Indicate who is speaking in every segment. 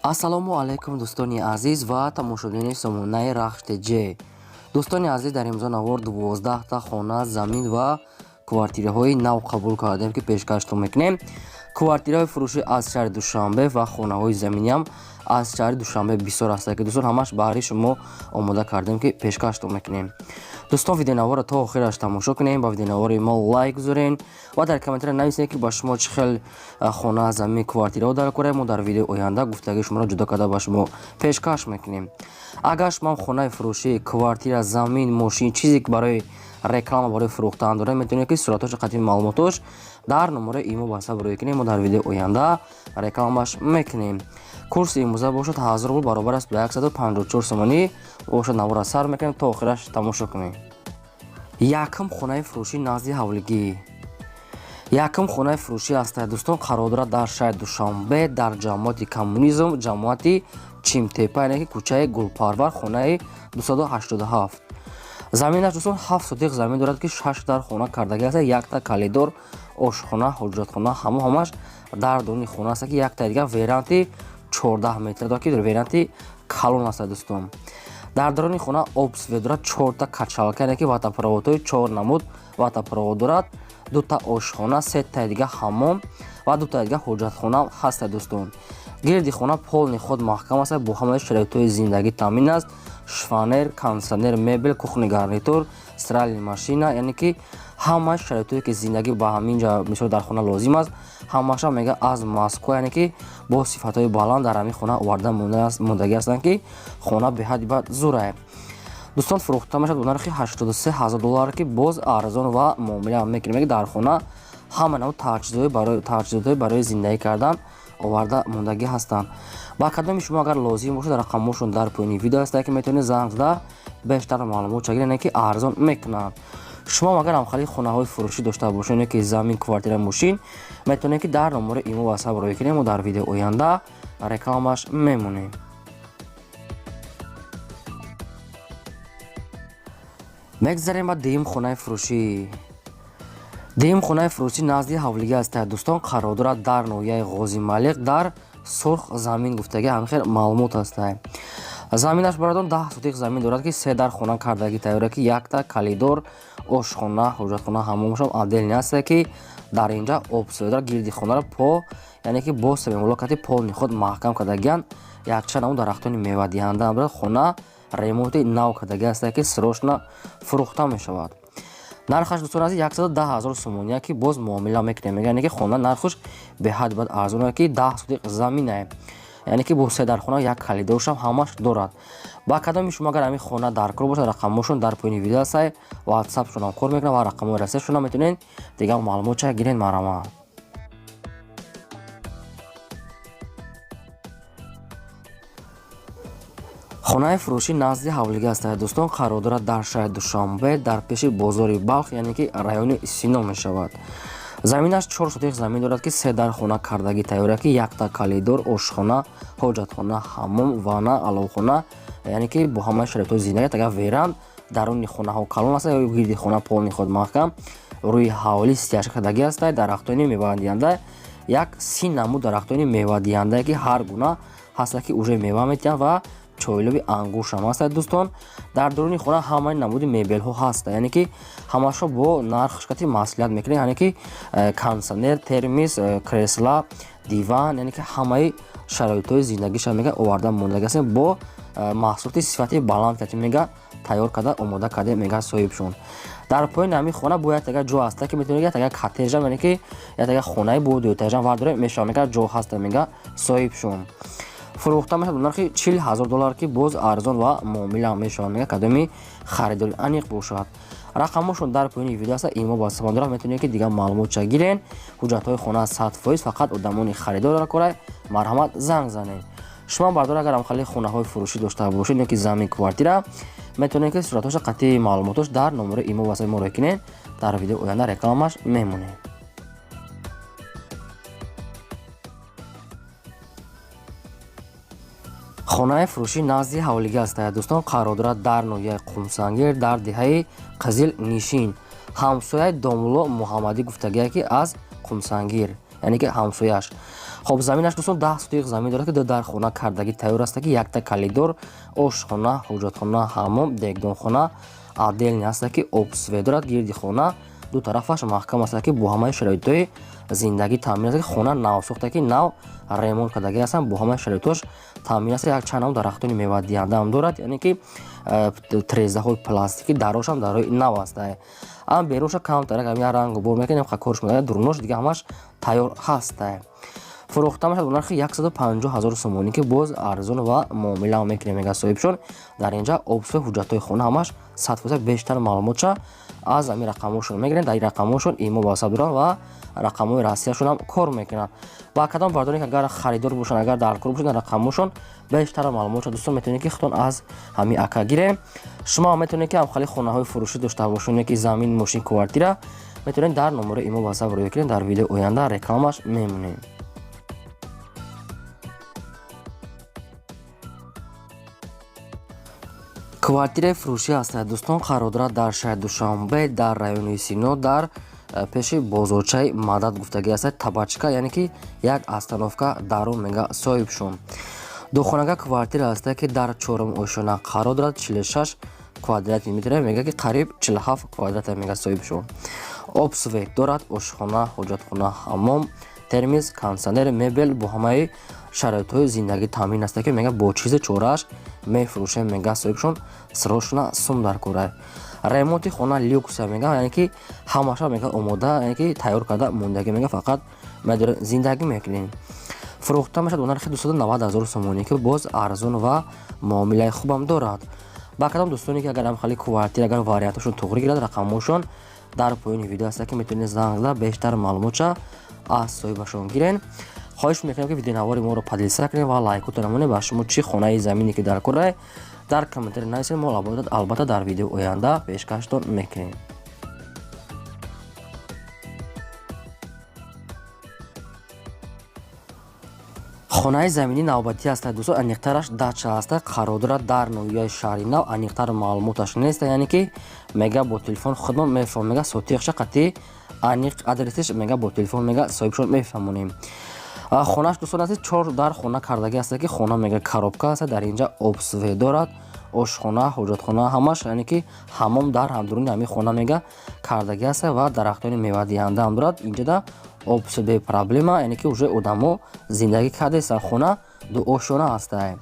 Speaker 1: Ассалому алайкум, дӯстони азиз ва тамошобинони сомонаи Рахш ТЖ. Дӯстони азиз, дар имзо навор 12та хона, замин ва квартираҳои нав қабул кардем, ки пешкаштон мекунем. Квартираҳои фурӯшӣ аз шаҳри Душанбе ва хонаҳои заминиам аз шаҳри Душанбе бисёр ҳастанд, ки дӯстон, ҳамаш баҳри шумо омода кардем, ки пешкаштон мекунем. Дӯстон, видеонаворро то охираш тамошо кунем, ба видеонавори мо лайк гузорен ва дар комментария нависед, ки ба шумо чӣ хел хона, замин, квартираҳо даркорем. Мо дар видеои оянда гуфтагии шуморо ҷудо карда ба шумо пешкаш мекунем. Агар шумо хонаи фурӯшӣ, квартира, замин, мошин, чизе ки барои реклама, барои фурӯхтан доред, метавонед, ки суратҳоша қатъи маълумотош дар номераи имо WhatsApp рӯй кунем. Мо дар видеои оянда рекламаш мекунем. Курси имрӯза бошад 1000 рубл, баробар аст ба 154 сомонӣ бошад. Навора сар мекунем, то охираш тамошо кунем. Якум хонаи фурӯшӣ назди ҳавлигӣ. Якум хонаи фурӯшӣ ҳастад, дӯстон, қарор дорад дар шаҳри Душанбе, дар ҷамоати Коммунизм, ҷамоати Чимтепа, яъне ки кӯчаи Гулпарвар, хонаи 287. Заминаш, дӯстон, 7 сотих замин дорад, ки шаш дар хона кардагӣ аст: якта калидор, ошхона, ҳуҷратхона, ҳамо ҳамаш дар дуруни хона аст, ки якта дигар веранди 14 метр дорад, ки веранди калон аст. Дӯстон, дар даруни хона об, свет дорад, чорта качалка, яъне ки водопроводҳои чор намуд водопровод дорад, дута ошхона, сетаи дига ҳаммом ва дутаи дига ҳоҷатхона ҳаста. Дӯстон, гирди хона полный худ маҳкам аст, бо ҳамаи шароитҳои зиндагӣ таъмин аст: шифоньер, кондитсионер, мебел, кухонный гарнитур, стиральный машина, яъне ки ҳамаи шароитҳое ки зиндагӣ ба ҳамин ҷа, мисол, дар хона лозим аст, ҳамаша мега аз Москва, яъне ки бо сифатҳои баланд дар ҳамин хона оварда мондагӣ ҳастанд, ки хона беҳади бад зурае. Дӯстон, фурӯхта мешавад бо нархи 83 ҳазор доллар, ки боз арзон ва муомила мекунем. Мега дар хона ҳама навъ таҷҳизотҳои барои зиндагӣ кардан оварда мондагӣ ҳастанд. Ба кадоми шумо агар лозим бошад, рақамҳошон дар поёни видео ҳастанд, ки метавонед занг зада бештар маълумот гиред, яъне ки арзон мекунанд. Шумо агар ҳамхели хонаҳои фурӯшӣ дошта бошед, ё ки замин, квартира, мошин, метавонед, ки дар номераи имо WhatsApp рӯй кунем, мо дар видеои оянда рекламаш мемонем. Мегзарем ба дуюм хонаи фурӯшӣ. Дуюм хонаи фурӯшӣ назди ҳавлигӣ ҳастад, дӯстон, қарор дорад дар ноҳияи Ғозималиқ, дар Сурх Замин гуфтагӣ ҳамхел маълумот ҳастад. Заминаш, бародон, 10 сотих замин дорад, ки се дар хона кардагӣ тайёра, ки якта калидор, ошхона, ҳоҷатхона, ҳаммомашам отдельный ҳастад, ки дар инҷа обсӯя дорад. Гирди хонаро по, яъне ки бо семенблокати полный худ маҳкам кардагианд, якчанд намуд дарахтони мевадиҳанда дорад. Хона ремонти нав кардагӣ ҳастад, ки срочно фурӯхта мешавад. Нархаш, дӯстон азиз, 110 000 сомония, ки боз муомила мекунем. Яъне ки хона нархаш беҳад бад арзон, ки 10 сотих заминае, яъне ки бо се дар хона, як калидоршам ҳамаш дорад. Ба кадоми шумо агар ҳамин хона даркор бошад, рақамҳошон дар поёни видео ҳастад, ватсапшонам кор мекунад ва рақамҳои расияшонам метавонед дигар маълумотча гиред, марҳамат. Хонаи фурӯшӣ назди ҳавлигӣ ҳастад, дӯстон, қарор дорад дар шаҳри Душанбе, дар пеши бозори Балх, яъне ки райони Сино мешавад. Заминаш 4 сотих замин дорад, ки се дар хона кардагӣ тайёра, ки якта калидор, ошхона, ҳоҷатхона, ҳаммом, ванна, аловхона, яъне ки бо ҳамаи шароитҳои зиндагӣ. Агар веранд даруни хонаҳо калон аст, гирди хона полный худ маҳкам, рӯи ҳавлӣ стяжка кардагӣ ҳастад, дарахтони мевадиҳанда, як 30 намуд дарахтони мевадиҳандае, ки ҳар гуна ҳастад, ки уже мева метиҳанд, ва чойлоби ангуршам ҳастад. Дӯстон, дар дуруни хона ҳамаи намуди мебелҳо ҳастанд, яъне ки ҳамашро бо нархш кати маслиҳат мекунед, яъне ки кондитсионер, термос, кресла, диван, яъне ки ҳамаи шароитҳои зиндагиша мега оварда мондагӣ ҳастем, бо маҳсулоти сифати баланд кати мега тайёр карда омода карда мега соҳибшон. Дар поёни ҳамин хона бо як тага ҷо ҳаста, ки метавонед як тага коттежам, яъне ки як тага хонаи бо дуэтажам вардоред мешавад, мега ҷо ҳаста мега соҳибшон. Фурӯхта мешавад бо нархи 40 000 доллар, ки боз арзон ва муомила мешавад. Мега кадоми харидори аниқ бошад, рақамҳошон дар поёни видео аст, имо WhatsApp дорад, метавонед, ки дигар маълумотча гирен. Ҳуҷҷатҳои хона 100%, фақат одамони харидор даркорай, марҳамат, занг занед. Шумо, бардор, агар ҳамхели хонаҳои фурӯшӣ дошта бошед ё ки замин, квартира, метавонед, ки суратҳоша қатъи маълумотош дар номераи имо WhatsApp мо рӯй кунед, дар видеои оянда рекламаш мемонем. Хонаи фурӯшӣ назди ҳавлигӣ ҳастад, дӯстон, қарор дорад дар ноҳияи Қумсангир, дар деҳаи Қизил Нишин, ҳамсояи домулло Муҳаммадӣ гуфтагие, ки аз Қумсангир, яъне ки ҳамсояш. Хоб, заминаш, дӯстон, 10 сотиқ замин дорад, ки дар хона кардагӣ тайёр аст, ки якта калидор, ошхона, ҳоҷатхона, ҳаммом, дегдонхона отдельный аст, ки об, свет дорад. Гирди хона ду тарафаш маҳкам аст, ки бо ҳамаи шароитҳои зиндагӣ таъмин аст, ки хона навсохта, ки нав ремонт кардагӣ ҳастанд, бо ҳамаи шароитҳош таъмин аст. Як чанд дарахтони мевадиҳандаам дорад, яъне ки трезаҳои пластикӣ, дарошам дарои нав аст. Ам берунша камтарак ам рангу бор мекунем, корш мекунем, дурунош дига ҳамаш тайёр ҳаст. Фурӯхта мешавад бо нархи 150 ҳазор сомонӣ, ки боз арзон ва муомила мекунем, мега соҳибшон. Дар инҷа обсӯи ҳуҷҷатҳои хона ҳамаш 100%. Бештар маълумотша аз ҳамин рақамҳошон мегирем. Дар ин рақамҳошон имо васап доранд ва рақамҳои Россияшон ҳам кор мекунанд. Ва кадом бардоре ки агар харидор бошанд, агар даркор бошанд, рақамҳошон бештар маълумотша, дӯстон, метавонед, ки худтон аз ҳамин ака гирем. Шумо ҳам метавонед, ки ҳамхали хонаҳои фурӯшӣ дошта бошед, ки замин, мошин, квартира, метавонед дар номерои имо васап рӯя кунед. Дар видеои оянда рекламаш мемонем. Квартираи фурӯшӣ ҳастад, дӯстон, қарор дорад дар шаҳри Душанбе, дар райони Сино, дар пеши бозорчаи Мадад гуфтагӣ ҳастад, табачка, яъне ки як остановка дарун, мега соҳибшон. Духонага квартира ҳастад, ки дар чорум ошёна қарор дорад, 46 квадрати метра, мега ки қариб 47 квадрата, мега соҳибшон. Об, свет дорад, ошхона, ҳоҷатхона, ҳаммом, термиз, кондитсионер, мебел бо ҳамаи шароитҳои зиндагӣ таъмин аст, ки мега бо чизи чорааш мефурӯшем, мега соҳибшон. Срочно сум дар кора. Ремонти хона люкса, мега, яъне ки ҳамаша, мега, омода, яъне ки тайёр карда мондагӣ, мега, фақат медорем, зиндагӣ мекунем. Фурӯхта мешавад бо нархи 290 ҳазор сомонӣ, ки боз арзон ва муомилаи хубам дорад. Ба кадом дӯстоне ки агар ҳамхали квартира, агар варианташон туғри гирад, рақамҳошон дар поёни видео аст, ки метавонед занг зада, бештар маълумотша аз соҳибашон гирен. Хоҳиш мекунем, ки видеонавори моро поделиться кунед ва лайкотон намонед. Ба шумо чӣ хонаи замине ки дар кора, дар комментари нависед, мо албатта дар видеои оянда пешкаштон мекунем. Хонаи заминӣ навбатӣ ҳастад, дӯстон, аниқтараш дача ҳаста, қарор дорад дар ноҳияи Шаҳри Нав. Аниқтар маълумоташ нест, яъне ки мега бо телефон худмон мефаҳмем, мега сотиқша қатъи аниқ адресиш, мега бо телефон, мега соҳибшон мефаҳмонем. Хонаш, дӯстон азиз, чор дар хона кардагӣ ҳаста, ки хона, мега, коробка аста. Дар инҷа об, свет дорад, ошхона, ҳоҷатхона ҳамаш, яъне ки ҳаммом дар ҳамдуруни ҳамин хона, мега, кардагӣ аста ва дарахтони мевадиҳанда ҳам дорад. Инҷода об бе проблема, яъне ки уже одамо зиндагӣ кардастанд. Хона дуошёна ҳаста.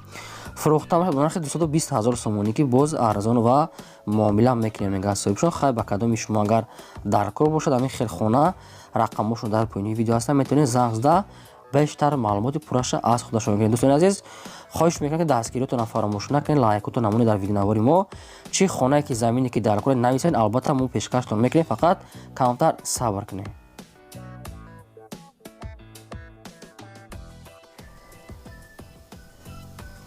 Speaker 1: Фурӯхта мешавад бо нархи 220 ҳазор сомонӣ, ки боз арзон ва муомила мекунем, мега соҳибшон. Хай, ба кадоми шумо агар дар кор бошад ҳамин хел хона, рақамҳошон дар поёни видео ҳастанд, метавонед занг зада, бештар маълумоти пурраша аз худашон гиред. Дӯстони азиз, хоҳиш мекунам, ки дастгириётонро фаромӯш накунед, лайкотон намонед. Дар видеонавори мо чӣ хонае ки замине ки дар кор, нависед, албатта мо пешкаштон мекунем, фақат камтар сабр кунед.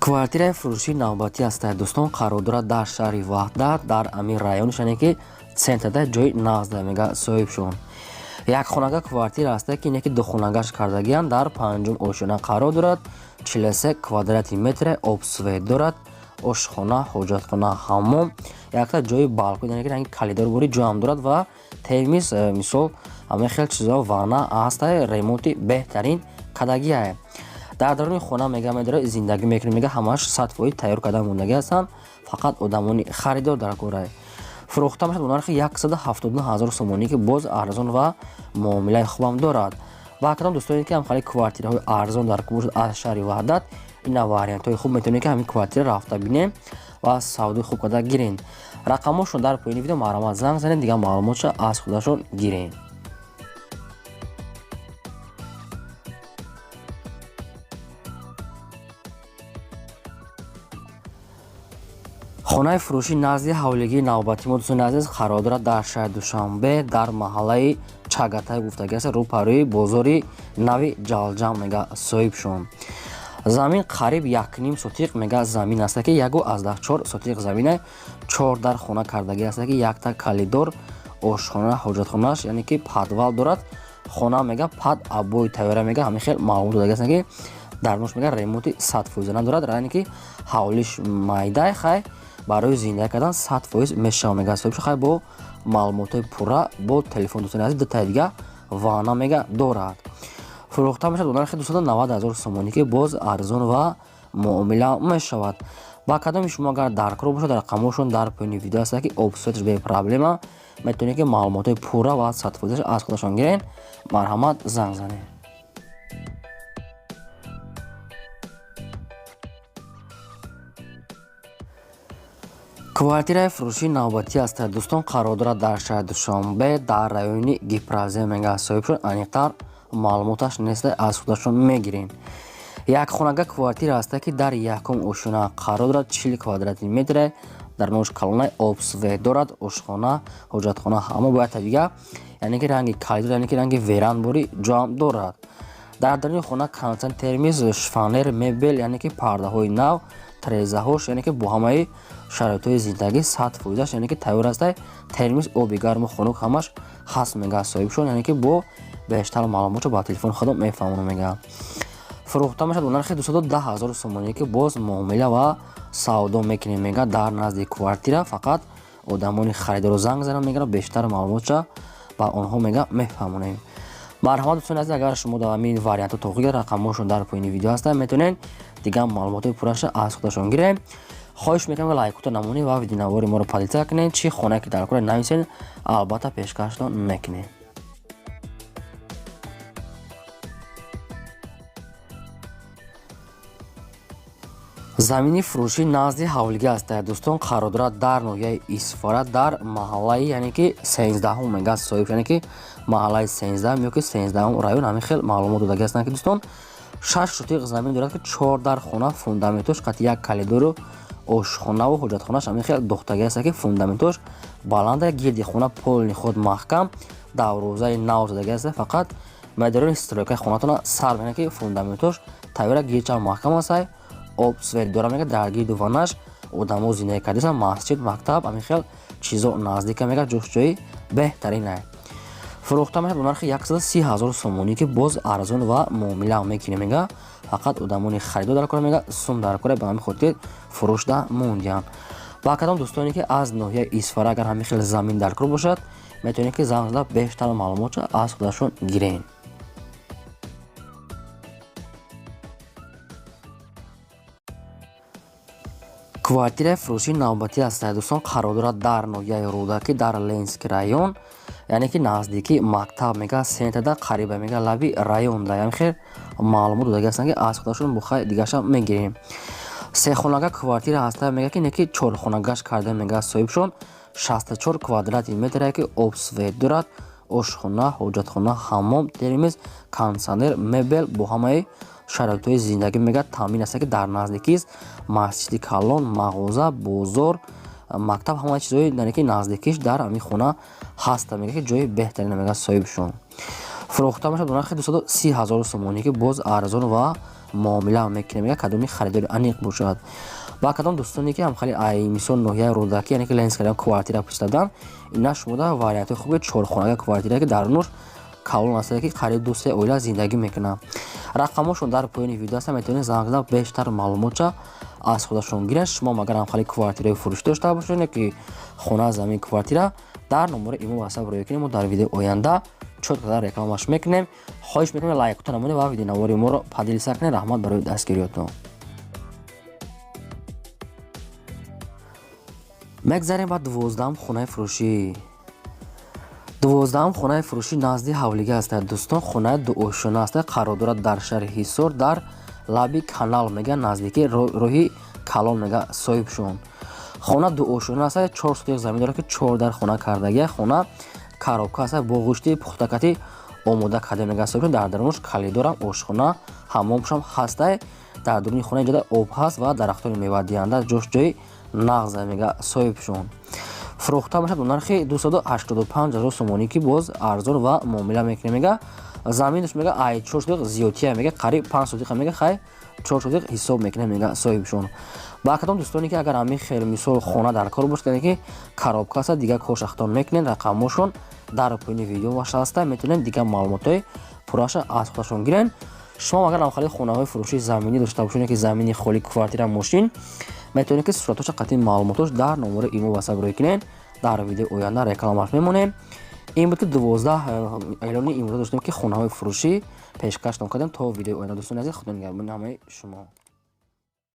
Speaker 1: Квартираи фурӯшии навбатӣ ҳастад, дӯстон, қарор дорад дар шаҳри Ваҳдат, дар ҳамин райониш, яъне ки центрда, ҷои нағзда, мега соҳибшон. Якхонага квартира ҳаста, ки ине ки духонагаш кардагианд, дар панҷум ошёна қарор дорад, 43 квадрати метре, об, свет дорад, ошхона, ҳоҷатхона, ҳаммом, якта ҷои балкон, яъне ки ранги калидор бори ҷоам дорад ва термиз, мисол, ҳамаи хел чизҳо, ванна ҳаста. Ремонти беҳтарин кардагиае. Дар даруни хона, мега, медора зиндагӣ мекунем, мега, ҳамааш 100% тайёр карда мондагӣ ҳастанд, фақат одамони харидор дар корае. Фурӯхта мешавад бо нархи 179 ҳазор сомонӣ, ки боз арзон ва муомилаи хубам дорад. Ва кадом дӯстоне ки ҳамхали квартираҳои арзон дар бошад аз шаҳри Ваҳдат, ина вариантҳои хуб, метавонед, ки ҳамин квартира рафта бинем ва савдои хуб карда гирен. Рақамҳошон дар поёни видео, марҳамат, занг занед, дигар маълумотша аз худашон гирен. Хонаи фурӯшӣ назди ҳавлигии навбатӣ мо, дӯстони азиз, қарор дорад дар шаҳри Душанбе, дар маҳаллаи Чагатай гуфтагӣ аст, рӯпарӯи бозори нави Ҷалҷам, мега соҳибшон. Замин қариб 1,5 сотиқ, мега, замин аста, ки 1,4 сотиқ замина, чор дар хона кардагӣ аста, ки якта калидор, ошхона, ҳоҷатхонааш, яъне ки подвал дорад. Хона, мега, под обои тайёра, мега, ҳамин хел маълумот додагӣ аст, ки дарунаш, мега, ремонти 100% надорад, яъне ки ҳавлиш майдай, хай, барои зиндагӣ кардан 100% мешавад, мега соҳибшо. Хай, бо маълумотҳои пурра бо телефон, дӯстони азиз. Дутаи дига ванна, мега, дорад. Фурӯхта мешавад бо нархи 290 000 сомонӣ, ки боз арзон ва муомила мешавад. Ба кадоми шумо агар даркор бошад, рақамҳошон дар поёни видео аст, ки обсуветаш бепроблема, метавонед ки маълумотҳои пурра ва садфоизаш аз худашон гирен. Марҳамат, занг занед. Квартираи фурӯшии навбатӣ аст, дӯстон, қарор дорад дар шаҳри Душанбе, дар райони Гипрозем мега соҳиб шуд. Аниқтар маълумоташ нест, аз худашон мегирем. Якхонага квартира аст, ки дар якум ошёна қарор дорад, 40 квадрати метре, дар нош калонаи, обсвет дорад, ошхона, ҳоҷатхона, ҳамо бояд дига, яъне ки ранги калидор, яъне ки ранги веранбори ҷоам дорад. Дар даруни хона кондитсионер, термиз, шифонер, мебел, яъне ки пардаҳои нав, трезаҳош, яъне ки бо ҳамаи шароитҳои зиндагӣ 100%-аш, яъне ки тайёр аст. Термиз, оби гарму хунук ҳамаш ҳаст, мега соҳибшон. Яъне ки бо бештар маълумотро ба телефони худо мефаҳмонам, мега. Фурӯхта мешавад бо нархи 210 000 сомонӣ, ки боз муомила ва савдо мекунем, мега. Дар назди квартира фақат одамони харидоро занг зананд, мега, бештар маълумотша ба онҳо, мега, мефаҳмонем. Марҳамат, дӯстони азиз, агар шумо дар ҳамин вариантҳо тоқӣ, рақамҳошон дар поёни видео ҳастанд, метавонед дигар маълумотҳои пурраша аз худашон гирем. Хоҳиш мекунам, лайкуто намонед ва видеонавори моро поделиться кунед. Чӣ хонае ки дар кора, нависед, албатта пешкаштон мекунем. Замини фурӯшӣ назди ҳавлигӣ аст, дӯстон, қарор дорад дар ноҳияи Исфара, дар маҳаллаи, яъне ки 13-ҳум мега соҳиб, яъне ки маҳаллаи 13-ҳум ё ки 13-ҳум район. Ҳамин хел маълумот додагӣ ҳастанд, ки дӯстон, 6 сотиқ замин дорад, ки чор дар хона, фундаментош қати як калидору ошхонаву ҳоҷатхонаш ҳамин хел дохтагӣ аст, ки фундаментош баланда, гирди хона полный худ маҳкам, дарвозаи нав задагӣ аст. Фақат майдони стройкаи хонатона сар мекунад, ки фундаментош тайёра, гирчам маҳкам аст, об свет дора, мега. Дар гирду ванаш одамо зиндагӣ кардасан, масҷид, мактаб, ҳамин хел чизо наздика, мега, ҷош ҷои беҳтарин. Фурӯхта мешавад бо нархи 130 000 сомонӣ, ки боз арзон ва муомила мекунем, мега. Фақат одамони харидор дар кора, мега, сум дар кора, ба ҳамин хотир фурӯшда мондиям. Ба кадом дӯстоне ки аз ноҳияи Исфара агар ҳамин хел замин дар кор бошад, метавонед ки занг зада бештар маълумотро аз худашон гирем. Квартираи фурӯшии навбатӣ аст, дӯстон, қарор дорад дар ноҳияи Рӯдакӣ, дар Ленинский район, яъне ки наздикии мактаб, мега, центрда қариба, мега, лаби районда. Яъне хел маълумот додагӣ ҳастанд, ки аз худашон бухай дигаша мегирем. Сехонага квартира ҳаста, мега, ки неки чорхонагаш карда, мега, соҳибшон. 64 квадрати метре, ки обсвет дорад, ошхона, ҳоҷатхона, ҳаммом, термиз, кондитсионер, мебел бо ҳамаи шароитҳои зиндагӣ, мега, таъмин аст, ки дар наздикист масҷиди калон, мағоза, бозор, мактаб, ҳамаи чизҳои, яъне ки наздикиш дар ҳамин хона ҳаста, мега, ки ҷои беҳтарина, мега, соҳибшон. Фурӯхта мешавад бо нархи 230 000 сомонӣ, ки боз арзон ва муомила мекунем, мега, кадоми харидори аниқ бошад. Ба кадом дӯстоне ки ҳамхали ай мисол ноҳияи Рӯдакӣ, яъне ки Ленинский район квартира пурсидадан, ина шумода вариантҳои хуби чорхонага квартира, ки дар нуш калон аст, ки қариб ду-се оила зиндагӣ мекунанд. Рақамҳошон дар поёни видео ҳастанд, метавонед занг зада бештар маълумотша аз худашон гиранд. Шумо агар ҳамхали квартираи фурӯшӣ дошта бошед, ки хона, замин, квартира, дар номери имо васап рӯя кунем, мо дар видеои оянда чётко дар рекламаш мекунем. Хоҳиш мекунем, лайкута намонед ва видеонавори моро поделиться кунед. Раҳмат барои дастгириётон. Мегзарем ба 12-ам хонаи фурӯшӣ. 12-ам хонаи фурӯшӣ назди ҳавлига аст, дӯстон, хонаи дуошёна аст, қарор дорад дар шаҳри Ҳисор, дар лаби канал, мега, наздики роҳи калон, мега, соҳибшон. Хона дуошёна аст, 4 сотиқ замин дорад, ки чор дар хона кардагия. Хона коробка аст, бо гӯшти пухтакатӣ омода карда, мега, соҳибшон. Дар дарунаш калидорам, ошхона, ҳаммомшам ҳастай. Дар дуруни хона инҷода об ҳаст ва дарахтони мевадиҳанда, ҷош ҷои нағза, мега, соҳибшон. Фурӯхта мешавад бо нархи 285 000 сомонӣ, ки боз арзон ва муомила мекунем, мега. Заминаш, мега, ай 4 сотиқ зиёдтия, мега, қариб 5 сотиқа, мега, хай 4 сотиқ ҳисоб мекунем, мега, соҳибшон. Ба кадом дӯстоне ки агар ҳамин хел мисол хона дар кор бошад, яъне ки коробка аст, дигар коршахтон мекунед, рақамҳошон дар поёни видео ҳаста, метавонед дигар маълумотҳои пурраша аз худашон гиред. Шумо агар ҳамхали хонаҳои фурӯшии заминӣ дошта бошед, ки замини холӣ, квартира, мошин, метавонед ки суратҳоша қатъи маълумотош дар номери имо васап рӯй кунед, дар видеои оянда рекламаш мемонем. Ин буд, ки 12 эълони имрӯза доштем, ки хонаҳои фурӯшӣ. Пешкаштон кардем. То видеои оянда, дӯстони азиз, худо нигаҳбони ҳамаи шумо.